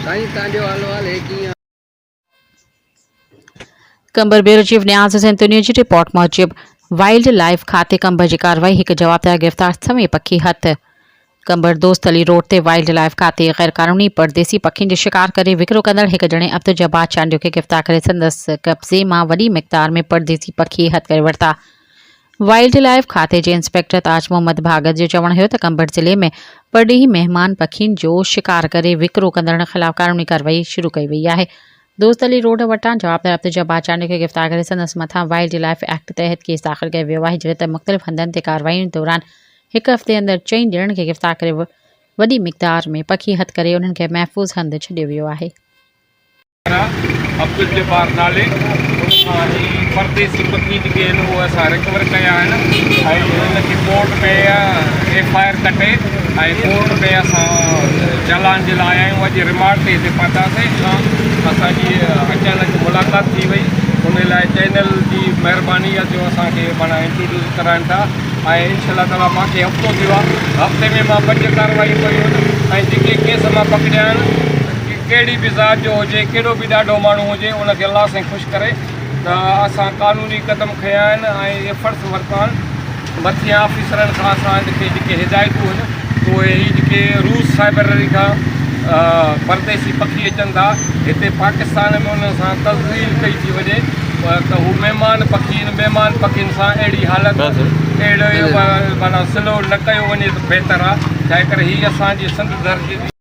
سائين تان جو حال وال هي ڪيئن. قمبر بيورو چيف نياز حسين تنيو جي رپورٽ موجب وائلڊ لائيف کاتي قمبر جي ڪارروائي هڪ جوابدار گرفتار سوين پکي هٿ قمبر دوست علي روڊ تي وائلڊ لائيف کاتي غير قانوني پرديسي پکين جو شڪار ڪري وڪرو ڪندڙ هڪ ڄڻي عبدالجبار چانڊيو کي گرفتار ڪري سندس قبضي مان وڏي مقدار ۾ پرديسي پکي هٿ ڪري ورتا. وائلڊ لائيف کاتي جي انسپيڪٽر تاج محمد ڀاڳت جو چوڻ هيو ته قمبر ضلعي ۾ پرڏيهي مهمان پکين جو شڪار ڪري وڪرو ڪندڙن خلاف قانوني ڪارروائي شروع ڪئي وئي آهي. دوست علي روڊ وٽان جوابدار عبدالجبار چانڊيو کي گرفتار ڪري سندس مٿان وائلڊ لائيف ايڪٽ تحت ڪيس داخل ڪيو ويو آهي جڏهن ته مختلف هنڌن تي ڪارروائين دوران هڪ هفتي اندر چئن ڄڻن کي گرفتار ڪري وڏي مقدار ۾ پکي هٿ ڪري انهن کي محفوظ هنڌ ڇڏيو ويو آهي. عبدالجبار نالي ان کان هي پرديسي پکي جيڪي آهن اهي اسان رڪور ڪيا آهن ۽ هن کي ڪورٽ ۾ ايف I R ڪٽي ۽ ڪورٽ ۾ اسان چالان جي لاء آيا آهيون اڄ رمانڊ تي هتي پهتاسين اسان جي اچانڪ ملاقات ٿي وئي ان لاء چينل جي مهرباني آهي جو اسان کي معنيٰ انٽروڊيوس ڪرائن ٿا ۽ انشاء الله تعاليٰ مان کي هفتو ٿيو آهي هفتي ۾ مان پنج ڪارروايون ڪيون آهن ۽ جيڪي ڪيس مان پڪڙيا آهن ڪهڙي به ذات جو هجي، ڪهڙو به ڏاڍو ماڻهو هجي، ان کي الله سائين خوش ڪري ته اسان قانوني قدم کنيا آهن ۽ ايفرٽس ورتا آهن. مٿين آفيسرن کان اسان کي جيڪي هدايتون هن ته اهي هي جيڪي روس سائبرري کان پرديسي پکي اچن ٿا هتي پاڪستان ۾ انهن سان تذليل ڪئي ٿي وڃي ته هو مهمان پکي آهن مهمان پکين سان اهڙي حالت اهڙو معنيٰ سلو نه ڪيو وڃي ته بهتر آهي ڇاڪاڻ هي اسان جي سنڌ ڌرتي جي.